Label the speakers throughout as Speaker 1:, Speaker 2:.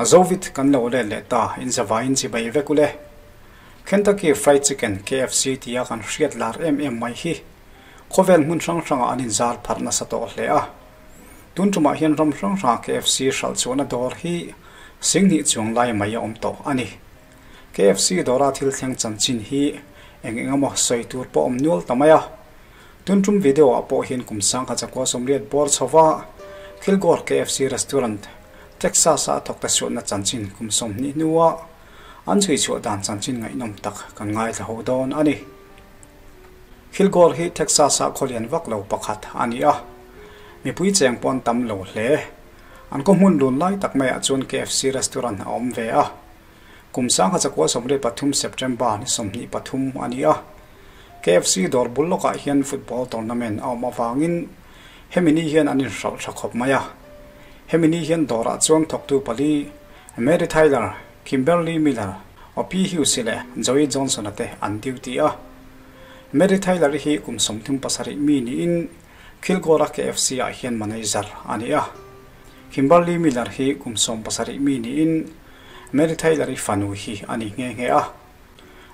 Speaker 1: Zovit kan lo let leh ta, inzavaiin chibai vek ule. Kentucky Fried Chicken, KFC, tia kan hriat lar em em mai hi khawvel hmun hrang hrangah an inzar pharh nasa tawh hle a. Tun tumah hian ram hrang hranga KFC hralh chuahna dawr hi singhnih chuang lai mai a awm tawh a ni. KFC dawra thil thleng chanchin hi eng eng emaw sawi tur pawh awm nual ta mai a. Tun tum video ah pawh hian kum sangkhat zakua sawmriat bawr chhova Kilgore KFC restaurant, Texas a thawk ta suatna chanchin kum 20 hnua an chhui chhuah dan chanchin ngaihnawm tak kan ngaithla ho dawn a ni. Kilgore hi Texas ah khawlian vak lo pakhat a ni a, mipui cheng pawh an tam lo hle. An khaw hmun lun lai tak maiah chuan KFC restaurant a awm ve a. Kum 1993 September ni 23 a ni a, KFC dawr bul lawkah hian football tournament a awm avangin hemi ni hian an inhralh tha khawp mai a. Hemi ni hian dawrah chuan thawktu pali Mary Tyler, Kimberly Miller, Opie Hughes leh Joey Johnson-a te an duty a. Mary Tyler-i hi kum 37 mi niin Kilgore-a KFC-ah hian manager a ni a. Kimberly Miller hi kum 17 mi niin Mary Tyler-i fanu hi a ni nghe nghe a.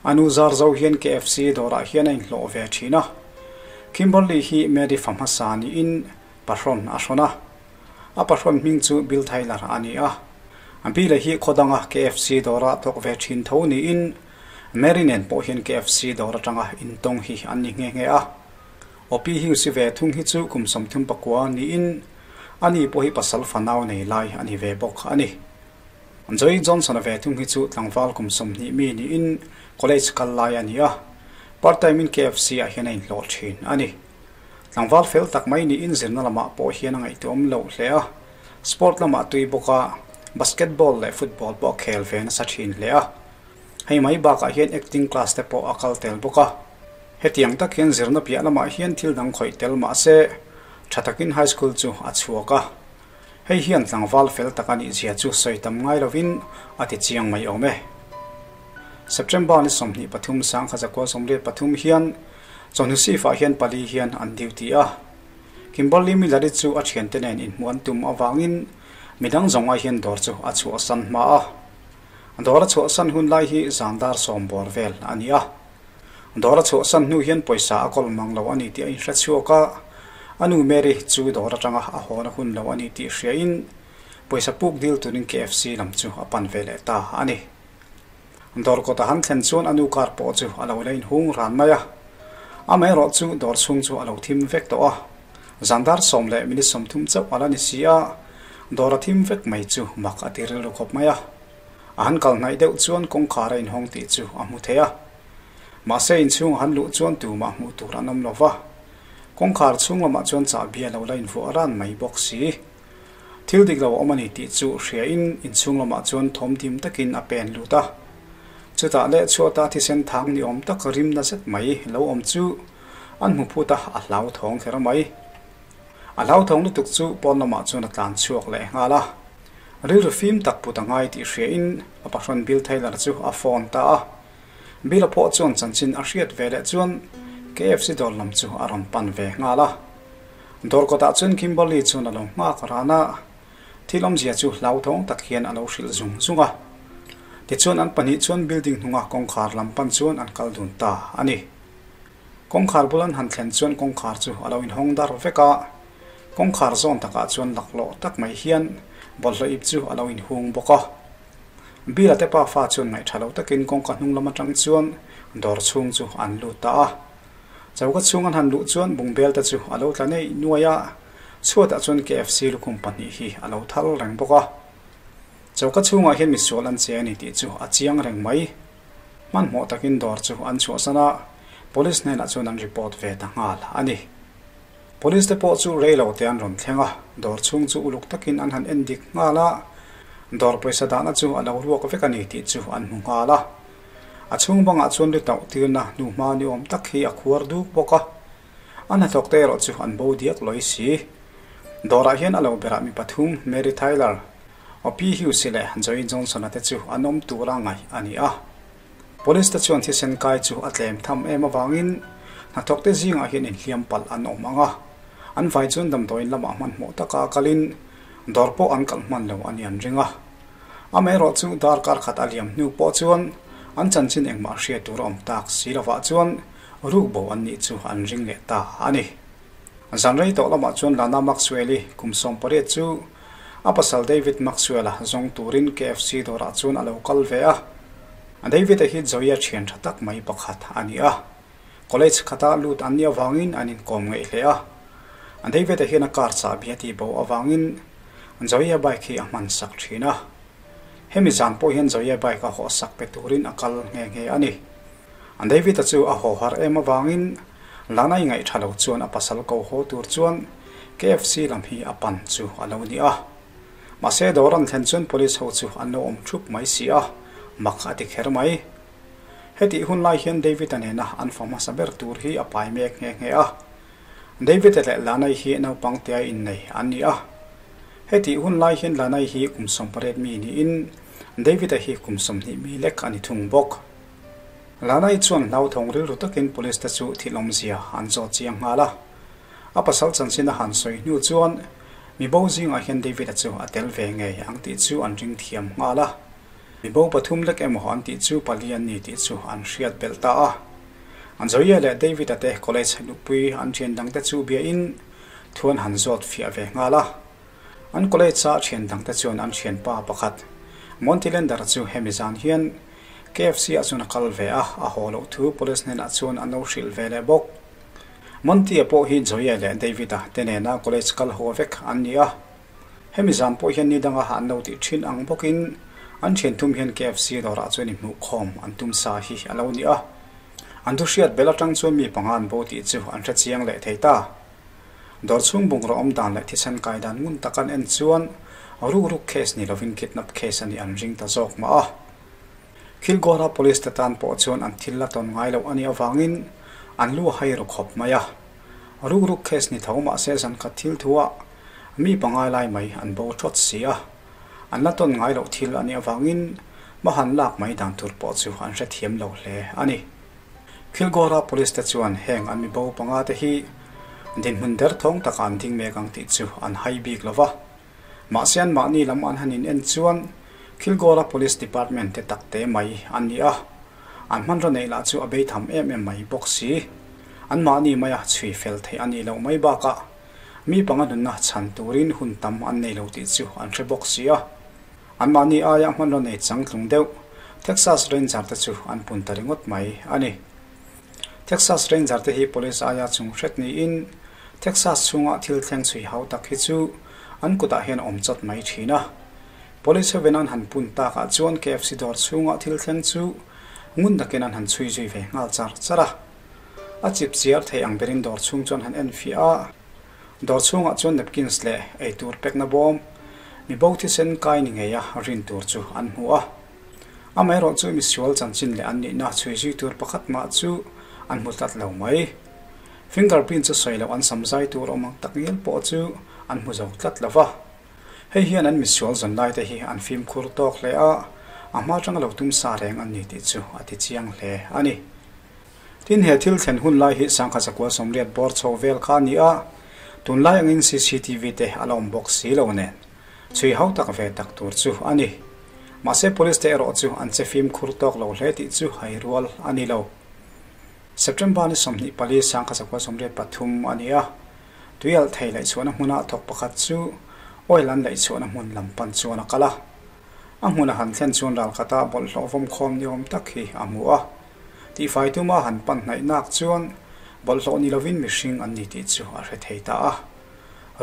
Speaker 1: A nu zar zo hian KFC dawrah hian a inhlawh ve thin a. Kimberly hi Mary fa hmasa niin pahrawn a hrawn a. A pahrawn hming chu Bill Tyler a ni a. Bill-a hi khaw danga KFC dawra thawk ve thin tho niin Mary nen pawh hian KFC dawr atanga intawng hi an ni nghe nghe a. Opie Hughes-i ve thung hi chu kum 39 niin ani pawh hi pasal fanau nei lai a ni ve bawk a ni. Joey Johnson-a ve thung hi chu tlangval kum 20 mi niin college kal lai a ni a, part time in KFC-ah hian a inhlawh thin a ni. Tlangval fel tak mai niin zirna lamah pawh hian a ngaihtuahawm loh hle a, sport lamah tui bawk a, basketball leh football pawh a khel ve nasa thin hle a. Hei mai bakah hian acting class te pawh a kal tel bawk a. Hetiang tak hian zirna piah lamah hian thil dang khawih tel mah se, tha takin high school chu a chhuak a. Hei hian tlangval fel tak a nih zia chu sawi tam ngai lovin a ti chiang mai awm e. September ni 23 1983 hian chawhnu sifah hian pali hian an duty a. Kimberly Miller-i chu a thiante nen inhmuh an tum avangin midang zawng ai hian dawr chu a chhuahsan hma a. Dawr a chhuahsan hun lai hi zan dar 10 bawr vel a ni a. Dawr a chhuahsan hnu hian pawisa a kawl mang lo a ni tih a inhre chhuak a, a nu Mary chu dawr atanga a hawn a hun lo a ni tih hriain pawisa puk dil turin KFC lam chu a pan ve leh ta a ni. Dawr kawta han thlen chuan a nu car pawh chu a lo la inhung ran mai a, amaherawh chu dawr chhung chu a lo thim vek tawh a, zan dar 10 leh minute 30 chauh a la ni si a, dawr a thim vek mai chu mak a ti rilru khawp mai a. A han kal hnaih deuh chuan kawngkhar a inhawng tih chu a hmu thei a. Mahse inchhung a han luh chuan tumah hmuh tur an awm lo va. Kawngkhar chhung lamah chuan chahbi a lo la invuah ran mai bawk si. Thil dik lo a awm a ni tih chu hriain inchhung lamah chuan thawm dim takin a pen lut a. Chutah leh chhuata thisen thang ni awm tak rim na zet mai lo awm chu an hmu phut a, a hlauthawng kher mai. A hlauthawng lutuk chu pawn lamah chuan a tlan chhuak leh nghal a. Rilru fim tak put a ngai tih hriain a pahrawn Bill Taylor chu a phone ta a. Bill a pawh chuan chanchin a hriat ve leh chuan KFC dawr lam chu a rawn pan ve nghal a. Dawr kawtah chuan Kimberly chuan a lo nghak ran a, thil awmzia chu hlauthawng tak hian a lo hrilh zung zung a. Tichuan an pahnih chuan building hnunga kawngkhar lam pan chuan an kal dun ta a ni. Kawngkhar bul an han thlen chuan kawngkhar chu a lo inhawng dar vek a, kawngkhar zawn takah chuan laklawh tak mai hian bawlhhlawh ip chu a lo inhung bawk a. Bill-a te pafa chuan ngaihtha lo takin kawngka hnung lam atang chuan dawr chhung chu an lut ta a. Choka chhung an han luh chuan bungbel te chu a lo tla neih nuai a, chhuatah chuan KFC lukhum pahnih hi a lo thal reng bawk a. Choka chhungah hian misual an che a ni tih chu a chiang reng mai. Hmanhmawh takin dawr chu an chhuahsan a, police hnenah chuan an report ve ta nghal a ni. Police te pawh chu rei lo te an rawn thleng a, dawr chhung chu uluk takin an han en dik nghal a, dawr pawisa dahna chu a lo ruak vek a ni tih chu an hmu nghal a. A chhung bangah chuan lu tauh tirna hnuhma ni awm tak hi a khuar duk bawk a, a hnathawk te erawh chu an bo diak lawi si. Dawrah hian a lo berah mi pathum, Mary Tyler, Opie Hughes leh Joey Johnson-a te chu an awm tura ngaih a ni a. Police te chuan thisen kai chu a tlem tham em avangin hnathawk te zingah hian inhliam palh an awm ang a, an vai chuan damdawiin lamah hmanhmawh taka kalin dawr pawh an kalh hman lo a ni an ring a. Amaherawhchu darkar khat a liam hnu pawh chuan an chanchin engmah hriat tur a awm tak si lovah chuan rukbo an nih chu an ring leh ta a ni. Zan rei tawh lamah chuan Lana Maxwell-i kum 18 chu a pasal David Maxwell-a zawng turin KFC dawrah chuan a lo kal ve a. David-a hi Joey-a thian tha tak mai pakhat a ni a. College khata lut an nih avangin an inkawm ngeih hle a. David-a hian a car chahbi a tih bo avangin Joey-a bike hi a hman sak thin a. Hemi zan pawh hian Joey-a bike a hawh sak pe turin a kal nghe nghe a ni. David-a chu a haw har em avangin Lana-i ngaih tha lo chuan a pasal ko haw tur chuan KFC lam hi a pan chu a lo ni a. Mahse dawr an thlen chuan police ho chu an lo awm thup mai si a, mak a ti kher mai. Hetih hun lai hian David-a nena an fa hmasa ber tur hi a pai mek nghe nghe a. David-a leh Lana-i hi naupang tia innei an ni a. Hetih hun lai hian Lana-i hi kum 18 mi niin David-a hi kum 20 mi lek a ni thung bawk. Lana-i chuan hlauthawng rilru takin police te chu thil awmzia an zawt chiang nghal a. A pasal chanchin a han sawi hnu chuan mi bo zingah hian David-a chu a tel ve ngei ang tih chu an ring thiam nghal a. Mi bo pathum lek emaw an tih chu pali an ni tih chu an hriat belh ta a. Joey-a leh David-a te college nupui an thian dangte chu biain thu an han zawt fiah ve nghal a. An college-a thian dangte chuan an thianpa pakhat Monty Lander chu hemi zan hian KFC-ah chuan a kal ve a, a haw loh thu police hnenah chuan an lo hrilh ve leh bawk. Monty-a pawh hi Joey-a leh David-a te nena college kal haw vek an ni a. Hemi zan pawh hian ni danga an lo tih thin ang bawkin an thian thum hian KFC dawrah chuan inhmuhkhawm an tum sa hi a lo ni a. An thu hriat bel atang chuan mi panga an bo tih chu an hre chiang leh thei ta. Dawr chhung bungraw awm dan leh thisen kai dan ngun tak an en chuan rukruk case ni lovin kidnap case a nih an ring ta zawk mah a. Khilgawra police te tan pawh chuan an thil la tawn ngai loh a nih avangin an lu a hai ru khawp mai a. Rukruk case ni tho mahse zan khat thil thuah mi pangai lai mai an bo thawt si a. An la tawn ngai loh thil a nih avangin hma han lak mai dan tur pawh chu an hrethiam lo hle a ni. Khilgawra police te chuan heng an mi bo panga te hi dinhmun derthawng takah an ding mek ang tih chu an hai bik lo va. Mahse an mahni lam an han in en chuan Khilgawra Police Department te tak te mai an ni a, an hmanraw neih lah chu a bei tham em em mai bawk si. An mahni maia chhui fel theih a nih loh mai bakah mi panga nunna chhan turin hun tam an nei lo tih chu an hre bawk si a. An mahni aia hmanraw nei changtlung deuh Texas Ranger te chu an pun ta ringawt mai a ni. Texas Ranger te hi police aia chung hret niin Texas chhunga thil thleng chhui hau tak hi chu an kutah hian awm chawt mai thin a. Police hovin an han pun takah chuan KFC dawr chhunga thil thleng chu ngun takin an han chhui zui ve nghal char char a. A chip chiar thei ang berin dawr chhung chuan han en fiah a. Dawr chhungah chuan napkins leh eitur pekna bawm, mi bo thisen kai ni ngeia rin tur chu an hmu a. Amaherawh chu misual chanchin leh an nihna chhui zui tur pakhat mah chu an hmu tlat lo mai. Fingerprint chu sawi loh an sam zai tur awm ang tak ngial pawh chu an hmu zo tlat lo va. Hei hian an misual zawn lai te hi an fimkhur tawk hle a, a hma atanga lo tum sa reng an ni tih chu a ti chiang hle a ni. Tin, he thil thlen hun lai hi sangkhat zakua 80 bawr chho vel kha a ni a, tunlai angin cctv te a la awm bawk si lo nen chhui hau tak ve tak tur chu a ni. Mahse police te erawh chu an che fimkhur tawk lo hle tih chu hai rual a ni lo. September ni 24 1983 a ni a, tuialh thei laihchhuahna hmuna thawk pakhat chu oil an laihchhuahna hmun lam pan chuan a kal a. A hmun a han thlen chuan ralkhata bawlhhlawh vawmkhawm ni awm tak hi a hmu a. Tihfai tuma han pan hnaih nak chuan bawlhhlawh ni lovin mihring an ni tih chu a hre thei ta a.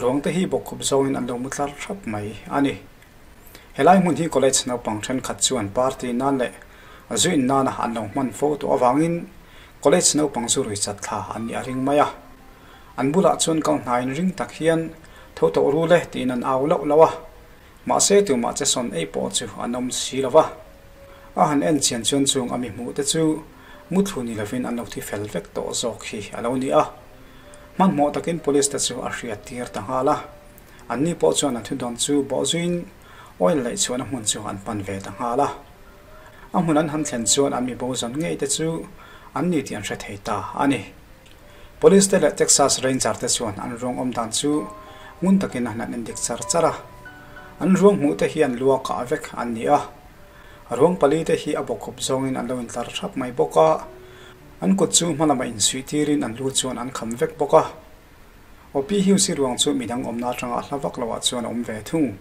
Speaker 1: Ruang te hi bawkkhup zawngin an lo mu tlar thlap mai a ni. Helai hmun hi college naupang thenkhat chuan party nan leh zu in nana an lo hman fo tawh avangin college naupang zu rui chat thla an nih a ring mai a. An bulah chuan kal hnaiin ring tak hian tho tawh ru le tiin an au loh loh a. Mahse tumah che sawn ei pawh chu an awm si lo va. A han en chian chuan chung a mi hmuh te chu muthlu ni lovin an lo thi fel vek tawh zawk hi a lo ni a. Hmanhmawh takin police te chu a hriat tir ta nghal a. Anni pawh chuan an thudawn chu bawh zuiin oil laih chhuahna hmun chu an pan ve ta nghal a. A hmun an han thlen chuan an mi bo zawn ngei te chu an ni tih an hre thei ta a ni. Police te leh Texas Ranger te chuan an ruang awm dan chu ngun takin an han endik char char a. An ruang hmuh te hi an lua kah vek an ni a. Ruang palite hi a bawkkhup zawngin an lo intlar thap mai bawk a. An kut chu hma lamah insuih tirin an lu chuan an kham vek bawk a. Opi Hughes-i ruang chu midang awmna atanga hla vak loah chuan a awm ve thung.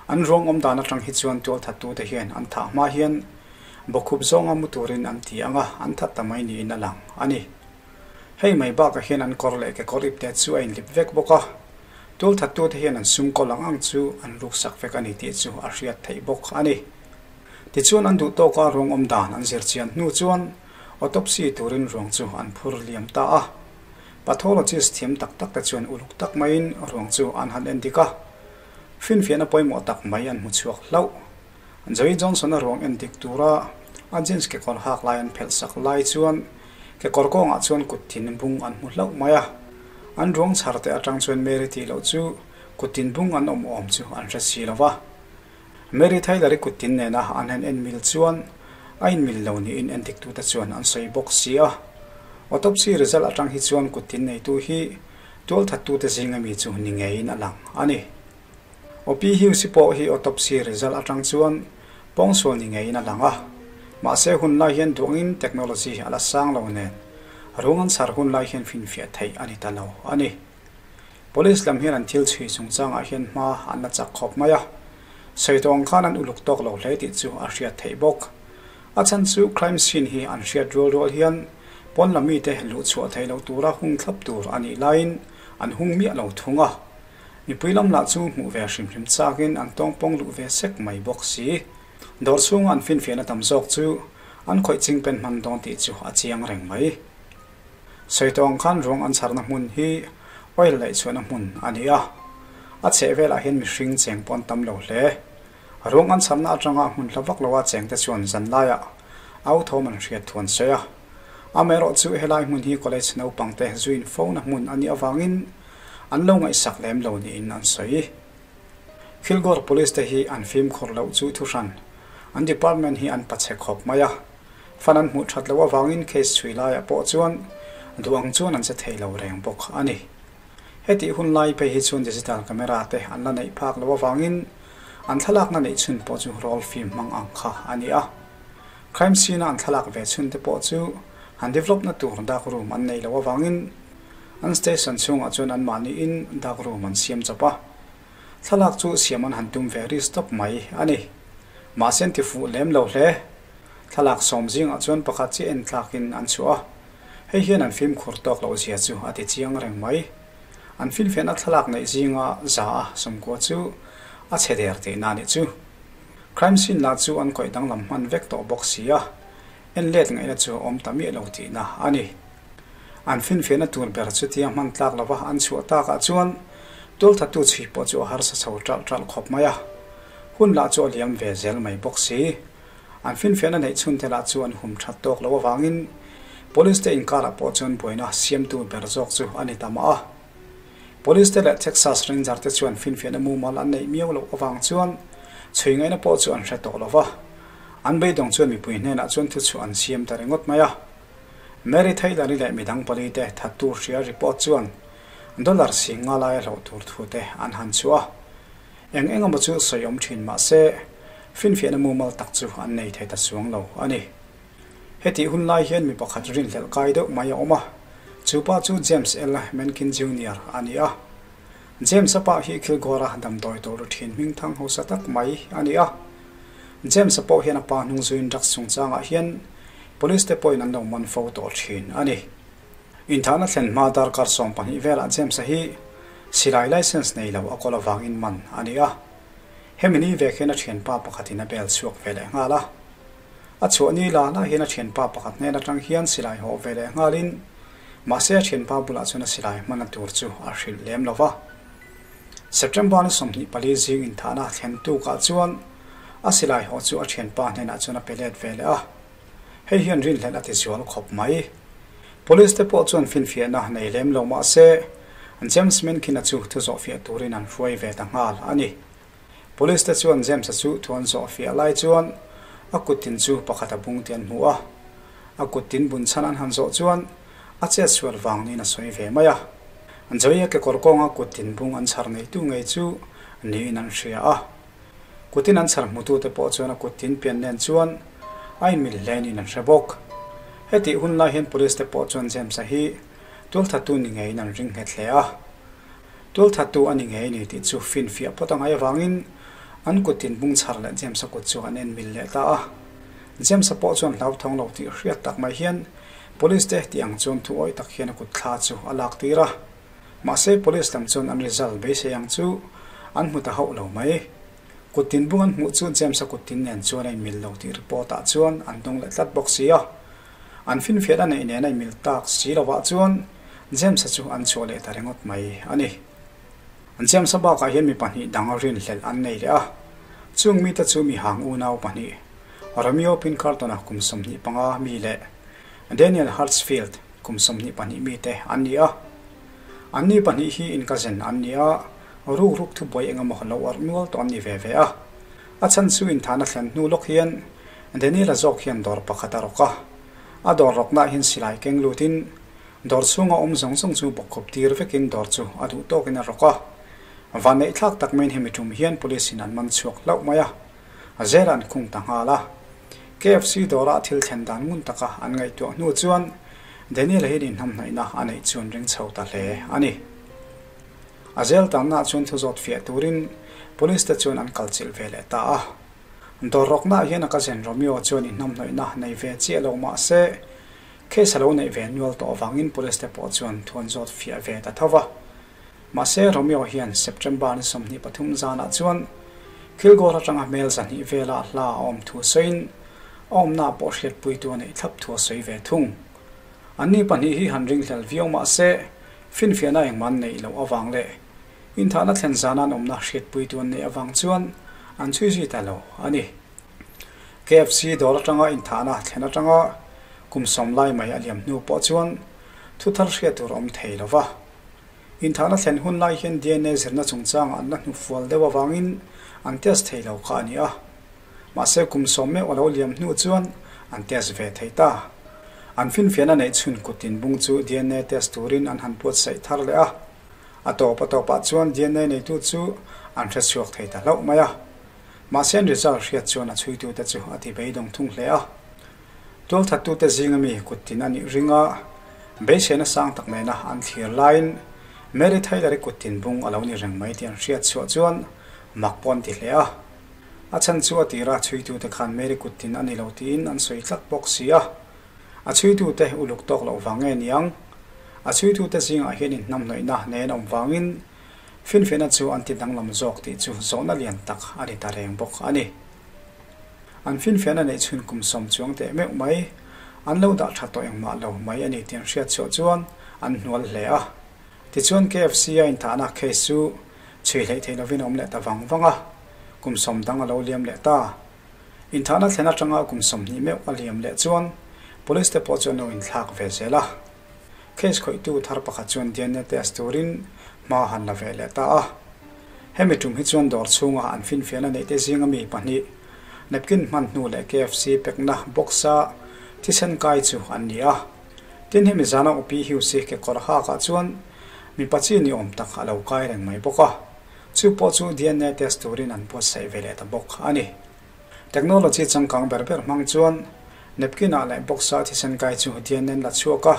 Speaker 1: An ruang awm dan atang hi chuan tualthattute hian an thah hma hian bawkkhup zawnga mu turin an ti ang a, an that ta mai niin a lang a ni. Hei mai bakah hian an kawr leh kekawr ipte chu a inlip vek bawk a, tualthattute hian an sum kawl ang ang chu an ruksak vek a ni tih chu a hriat theih bawk a ni. Tichuan an duh tawka ruang awm dan an zir chian hnu chuan autopsy turin ruang chu an phur liam ta a. Pathologist thiam tak tak te chuan uluk tak maiin ruang chu an han en dik a, finfiahna pawimawh tak mai an hmu chhuak hlauh. Joey Johnson-a ruang en dik tura a jeans kekawr hak lai an phelh sak lai chuan kekawr kawngah chuan kut thin bung an hmu hlauh mai a. An ruang chhar te atang chuan Mary tih loh chu kut tin bung an awm awm chu an hre si lo va. Mary Taylor-i kut tin nena an han en mil chuan a inmil lo niin endiktute chuan an sawi bawk si a. Autopsy result atang hi chuan kut tin neitu hi tualthattute zinga mi chu ni ngeiin a lang a ni. Opie Hughes-i pawh hi autopsy result atang chuan pawngsual ni ngeiin a lang a. Mahse hun lai hian duangin technology a la sang lo nen ruang an chhar hun lai hian finfiah theih a ni ta lo a ni. Police lam hian an thil chhui chungchangah hian hma an la chak khawp mai a, sawi tawh ang khan an uluk tawk lo hle tih chu a hriat theih bawk. A chhan chu crime scene hi an hriat rual rual hian pawn la mite luh chhuah theih loh tura hung thlap tur a nih laiin an hung miah lo thung a. Mipui lam lah chu hmuh ve hrim hrim chakin an tawngpawng luh ve sek mai bawk si. Dawr chhunga an finfiahna tam zawk chu an khawih chingpen hman dawn tih chu a chiang reng mai. Sawi tawh ang khan ruang an chharna hmun hi oil laih chhuahna hmun a ni a, a chheh velah hian mihring cheng pawh an tam lo hle. Ruang an chharna atanga hmun hla vak loa chengte chuan zan laiah au thawm an hriat thu an sawi a. Amaherawh chu helai hmun hi college naupangte zuin fona hmun a nih avangin an lo ngaihsak lem lo niin an sawi. Kilgore Police te hi an fimkhur loh chu thuhran an department hi an pachhe khawp mai a. Fan an hmuh that loh avangin case chhui laiah pawh chuan duh ang chuan an che thei lo reng bawk a ni. Hetih hun lai phei hi chuan digital camera te an la neih phak loh avangin an thlalakna neih chhun pawh chu roll film hmang ang kha a ni a. Crime scene a an thlalak ve chhun te pawh chu an develop na tur dark room an neih loh avangin an station chhungah chuan anmahniin dark room an siam chawp a. Thlalak chu siam an han tum ve ri stop mai a ni. Mahse an ti fuh lem lo hle. Thlalak sawm zingah chuan pakhat chiah en tlakin an chhuah a, hei hian an fimkhur tawk loh zia chu a ti chiang reng mai. An finfiahna thlalak neih zinga za a sawmkua chu a chhe der tihna a nih chu. Crime scene lah chu an kawih danglam hman vek tawh bawk si a, en let ngaihna chu a awm ta miah lo tihna a ni. An finfiahna tur ber chutia hman tlak lova an chhuah takah chuan tualthattu chhui pawh chu a harsa chho ṭalh ṭalh khawp mai a, hun lah chu a liam ve zel mai bawk si. An finfiahna neih chhunte lah chu an hum that tawk loh avangin Police te inkarah pawh chuan buaina siamtu ber zawk chu a ni ta mah a. Police te leh Texas Ranger te chuan finfiahna mumal an neih miau loh avang chuan chhui ngaihna pawh chu an hre tawh lo va. An beidawng chuan mipui hnenah chuan thuchhuah an siam ta ringawt mai a. Mary Taylor-i leh midang pali te thattu hria report chuan dollar sing nga laia hlauh tur thu te an han chhuah a. Eng eng emaw chu sawi awm thin mah se, finfiahna mumal tak chu an nei thei ta chuang lo a ni. Hetih hun lai hian mi pakhat rinhlelh kai deuh mai a awm a, chu pa chu James L. Mencken Junior a ni a. James-a pa hi Kilgore-a damdawi tur thin hmingthang hausa tak mai a ni a. James-a pawh hian a pa hnung zuiin drugs chungchangah hian police te pawhin an lo man fo tawh thin a ni. Inthahna thlen hma darkar 12 velah James-a hi silai licence nei lo a kawl avangin man a ni a. Hemi ni vek hian a thianpa pakhatin a bel chhuak ve leh nghal a. A chhuah ni la la hian a thianpa pakhat hnen atang hian silai hawh ve leh nghalin mahse a thianpa bulah chuan a silai hmana tur chu a hrilh lem lo va. September ni 24 zing inthahna thlen tukah chuan a silai hawh chu a thianpa hnenah chuan a pe let ve leh a. Hei hian rinhlelh a ti zual khawp mai. Police te pawh chuan finfiahna nei lem lo mah se, James Mencken-a chu thu zawhfiah turin an hruai ve ta nghal a ni. Police te chuan James-a chu thu an zawhfiah lai chuan a kuttin chu pakhat a bung tih an hmu a. A kuttin bun chhan an han zawh chuan a chet sual vang niin a sawi ve mai a. Joey-a kekawr kawnga kuttin bung an chhar neitu ngei chu niin an hria a. Kutin an chhar hmutute pawh chuan a kut tin pian nen chuan a inmil hle niin an hre bawk. Hetih hun lai hian Police te pawh chuan James-a hi tualthattu ni ngeiin an ring nghet hle a. Tualthattu a ni ngei ni tih chu finfiah phawt a ngai avangin an kut tin bung chhar leh James-a kut chu an enmil leh ta a. James-a pawh chuan hlauthawng lo tih hriat tak mai hian Police te tih ang chuan thu awih tak hian a kut thla chu a lak tir a. Mahse Police lam chuan an result beisei ang chu an hmu ta hauh lo mai. Kut tin bung an hmuh chu James-a kut tin nen chuan a inmil lo tih report ah chuan an dawng leh tlat bawk si a. An finfiahna neih nen a inmil tak si lovah chuan James-a chu an chhuah leh ta ringawt mai a ni. James-a bakah hian mi pahnih dang rinhlelh an nei leh a. Chung mite chu mi hang unau pahnih, Romeo Pinkerton-a kum 25 mi leh Daniel Hartsfield kum 22 mite an ni a. Anni pahnih hi inkazen an ni a, ruk ruk thubuai eng emaw lo arh nual tawh an ni ve ve a. A chhan chu inthahna thlen hnu lawk hian Daniel-a zawk hian dawr pakhat a rawk a. A dawr rawknaah hian silai keng lutin dawr chhunga awm zawng zawng chu bawkkhup tir vekin dawr chu a duh tawkin a rawk a. Vanneih thlak tak maiin hemi tum hian police in an man chhuak hlauh mai a, a zela an khung ta nghal a. KFC dawra thil thlen dan ngun taka an ngaihtuah hnu chuan Daniel-a hian inhnamhnaihna a neih chu an ring chho ta hle a ni. A zel tanna chuan thu zawt fiah turin police te chuan an kalchilh ve leh ta a. Dawr rawknaah hian a cousin Romeo chuan inhnamhnawihna nei ve chiah lo mah se, case a lo neih ve nual tawh avangin police te pawh chuan thu an zawt fiah ve ta tho va. Mahse, Romeo hian September ni 23 zanah chuan Kilgore atanga hmel 200 vela hla a awm thu sawiin a awmnaah pawh hriatpuitu a neih thlap thu a sawi ve thung. Anni pahnih hi han ringhlel viau mah se, finfiahna engmah an neih loh avang leh inthahna thlen zana an awmna hriatpuitu an neih avang chuan an chhui zui ta lo a ni. KFC dawr atanga inthahna thlen atanga kum sawm lai mai a liam hnu pawh chuan thu thar hriat tur a awm thei lo va. Inthahna thlen hun lai hian DNA zirna chungchangah an la hnufual deuh avangin an test thei lo kha a ni a. Mahse kum sawm meuh a lo liam hnu chuan an test ve thei ta. An finfiahna neih chhun kut inbung chu DNA test turin an han buatsaih thar leh a. A tawp a tawpah chuan DNA neitu chu an hre chhuak thei ta hlauh mai a. Mahse an result hriat chuan a chhuitute chu a ti beidawng thung hle a. Tualthattute zinga mi kut tin a nih ring a, beiseina sang tak nena an thlir laiin Mary Taylor-i kut tin bung a lo ni reng mai tih an hriat chhuah chuan mak pawh an ti hle a. A chhan chu a tira chhuitute khan Mary kut tin a ni lo tiin an sawi tlat bawk si a. A chhuitute uluk tawk loh vang nge niang? A chhuitute zingah hian inhnamhnawihna nen awm vangin finfiahna chu an ti danglam zawk tih chu zawhna lian tak a ni ta reng bawk a ni. An finfiahna neih chhun kum sawm chuang teh meuh mai, an lo dah tha tawh engmah lo mai a ni tih an hriat chhuah chuan an hnual hle a. Tichuan KFC a inthahna case chu chhui hleih theih lovin a awm leh ta vang vang a, kum sawm dang a lo liam leh ta. Inthahna thlen atanga kum 20 meuh a liam leh chuan Police te pawh chu an lo inthlak ve zel a. Case khawihtu thar pakhat chuan DNA test turin hma han la ve leh ta a. Hemi tum hi chuan dawr chhunga an finfiahna neihte zinga mi pahnih, napkin hman hnu leh KFC pekna box-a thisen kai chu an ni a. Tin, hemi zana Upi Hughes hi kekawr hakah chuan mipa chi ni awm tak a lo kai reng mai bawk a. Chu pawh chu DNA test turin an buatsaih ve leh ta bawk a ni. Technology changkang ber ber hmang chuan napkin-ah leh box-a thisen kai chu DNA an la chhuak a,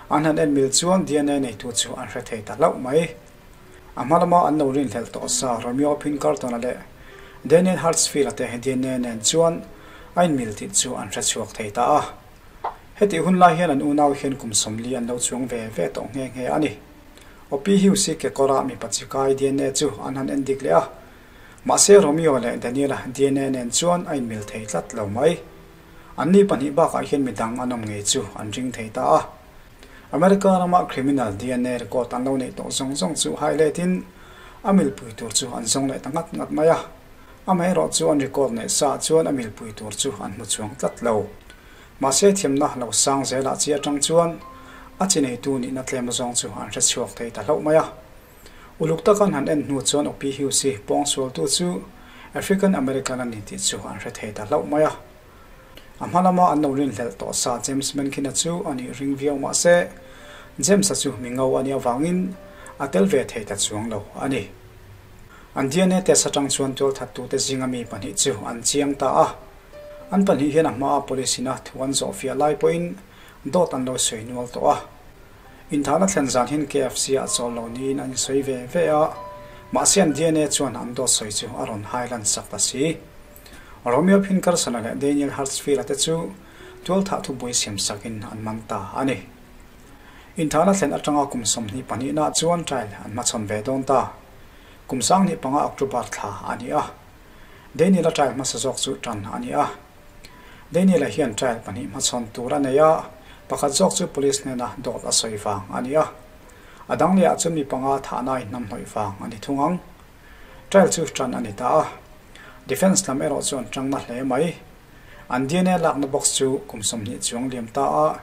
Speaker 1: an han en mil chuan DNA neitu chu an hre thei ta hlauh mai. A hma lama an lo rinhlelh tawh sa Romeo Pinkerton-a leh Daniel Hartsfield-a te DNA nen chuan a inmil tih chu an hre chhuak thei ta a. Hetih hun lai hian an unau hian kum 40 an lo chuang ve ve tawh nghe nghe a ni. Opie Hughes hi kekawra mipa chi kai DNA chu an han en dik leh a. Mahse Romeo leh Daniel-a DNA nen chuan a inmil thei tlat lo mai. Anni pahnih bakah hian midang an awm ngei chu an ring thei ta a. America rama criminal DNA record an lo neih tawh zawng zawng chu highlight in a milpui tur chu an zawng leh ta ngat ngat mai a. Amaherawh chu an record neih sa chuan a milpui tur chu an hmu chuang tlat lo. Mahse thiamna lo sang zelah chi atang chuan a chi neitu nihna tlem zawng chu an hre chhuak thei ta hlauh mai a. Uluk taka an han en hnu chuan Opie Hughes hi pawngsualtu chu African American a ni tih chu an hre thei ta hlauh mai a. A hma lama an lo rinhlelh tawh sa James Menkhina chu a nih ring viau mah se, James-a chu mi ngo a nih avangin a tel ve thei ta chuang lo a ni. An DNA test atang chuan tualthattute zinga mi pahnih chu an chiang ta a. An pahnih hian a hmaa police ina thu an zawhfiah lai pawhin dawt an lo sawi nual tawh a. Inthahna thlen zan hian KFC ah chawl lo niin an insawi ve ve a, mahse an DNA chuan an dawt sawi chu a rawn hai lan sak ta si. Romeo Pinkerson-a leh Daniel Hartsfield-a te chu tualthah thupui siam sakin an man ta a ni. Inthahna thlen atanga kum 22 nah chuan trial an hmachhawn ve dawn ta. Kum 2005 October thla a ni a. Daniel-a trial hmasa zawk chu tan a ni a. Daniel-a hian trial pahnih hmachhawn tur a nei a, pakhat zawk chu police hnena dawt a sawi vang a ni a. A dang lehah chuan mi panga thahna a inhnamhnawih vang a ni thung ang. Trial chu tan a ni ta a. Defence lam erawh chu an tang na hle mai. An DNA lakna box chu kum 20 chuang liam ta a,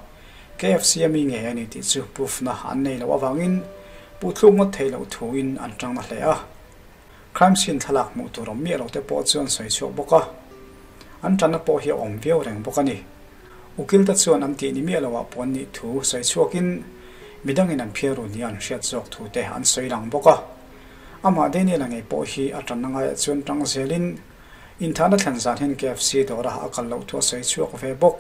Speaker 1: KFC a mi ngei a ni tih chu proof na an nei loh avangin puhthluk ngawt theih loh thuin an tang na hle a. Crime scene thlalak hmuh tur awm miah lo te pawh chu an sawi chhuak bawk a. An tanna pawh hi a awm viau reng bawk a ni. Ukil te chuan an tih ni miah loah pawh an nih thu sawi chhuakin midangin an phiar ru nia an hriat zawk thu te an sawi lang bawk a. Amah Daniel-a ngei pawh hi a tanna ngaiah chuan tang zelin inthahna thlen zan hian KFC dawra a kal loh thu a sawi chhuak ve bawk.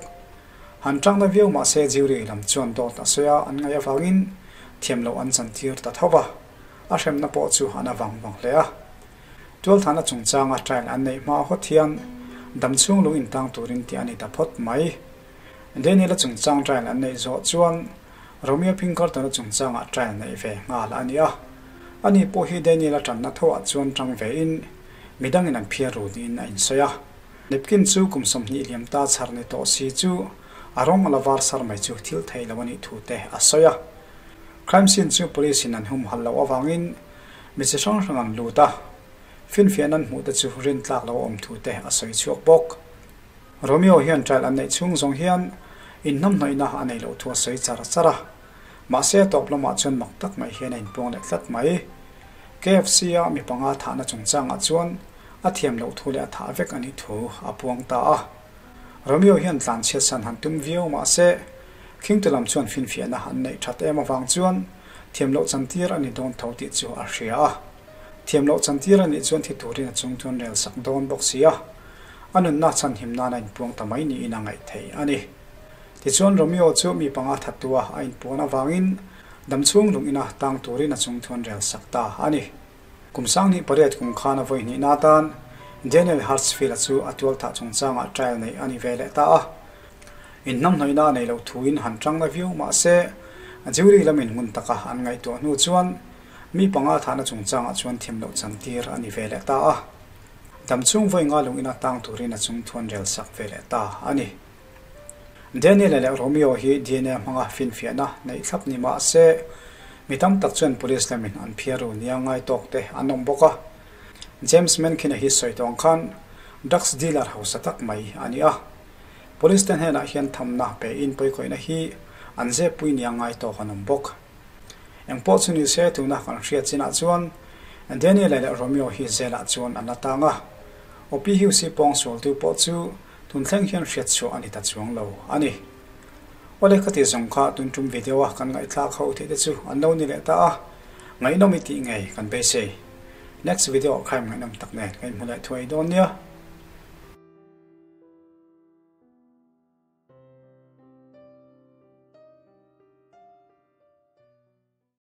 Speaker 1: Han tangna viau mahse jury lam chuan dawt a sawi a, an ngaih avangin thiam loh an chantir ta tho va. A hremna pawh chu an a vang vang hle a. Tualthahna chungchanga trial an neih hma hawt hian damchhung lung intang turin tih a ni ta phawt mai. Daniel-a chungchang trial an neih zawh chuan Romeo Pinkerton-a chungchangah trial neih ve nghal a ni a. Ani pawh hi Daniel-a tanna thoah chuan tang vein midangin an phiar ru niin a insawi a. Napkin chu kum 20 liam ta chhar ni tawh si chu a rawng a la var sar mai chu thil thei lo a nih thu te a sawi a. Crime scene chu police in an humhalh loh avangin mi chi hrang hrang an lut a, finfiahna an hmuh te chu rintlak lo a awm thu te a sawi chhuak bawk. Romeo hian trial an neih chhung zawng hian inhnamhnawihna a nei loh thu a sawi char char a, mahse a tawp lamah chuan mak tak mai hian a inpuang leh tlat mai. KFC a mi panga thahna chungchangah chuan a thiam loh thu leh a thah vek a nih thu a puang ta a. Romeo hian tlanchhiat san han tum viau mahse Khingtu lam chuan finfiahna an neih that em avang chuan thiam loh chantir a ni dawn tho tih chu a hria a. Thiam loh chantir a nih chuan thi turin a chung chuan rel sak dawn bawk si a. A nunna chhanhim nan a inpuang ta mai niin a ngaih thei a ni. Tichuan Romeo chu mi panga thattua a inpuan avangin damchhung lung ina tang turin a chung chuan rel sak ta a ni. Kum 2008 kum khan a vawi hnihna atan Daniel Hartsfield-a chu a tualthah chungchangah trial neih a ni ve leh ta a. Inhnamhnawihna a nei loh thuin han tang la viau mah se, jury lamin hmun taka an ngaihtuah hnu chuan mi panga thahna chungchangah chuan thiam loh chantir a ni ve leh ta a. Damchhung vawi nga lung ina tang turin a chung thuan rel sak ve leh ta a ni. Daniel-a leh Romeo hi DNA hmanga finfiahna neih thlap ni mah se, mi tam tak chuan police lamin an phiar ru nia ngai tawk te an awm bawk a. James Menken-a hi sawi tawng khan drugs dealer hausa tak mai a ni a. Police te hnenah hian thamna pe in pawikawihna hi an zep pui nia ngai tawk an awm bawk. Engpawh chu ni se tuna kan hriat chinah chuan Daniel-a leh Romeo hi zelah chuan an la tang a. Opi Hughes-i pawng sualtu pawh chu tun thleng hian hriat chhuah a ni ta chuang lo a ni. Awle ka ti zawng kha tun tum video a kan ngaihthlak ho theih te chu an lo ni leh ta a, ngaihnawm i tih ngei kan beisei. Next video ah khaim ngaihnawm tak nen kan inhmu leh thuai dawn nia.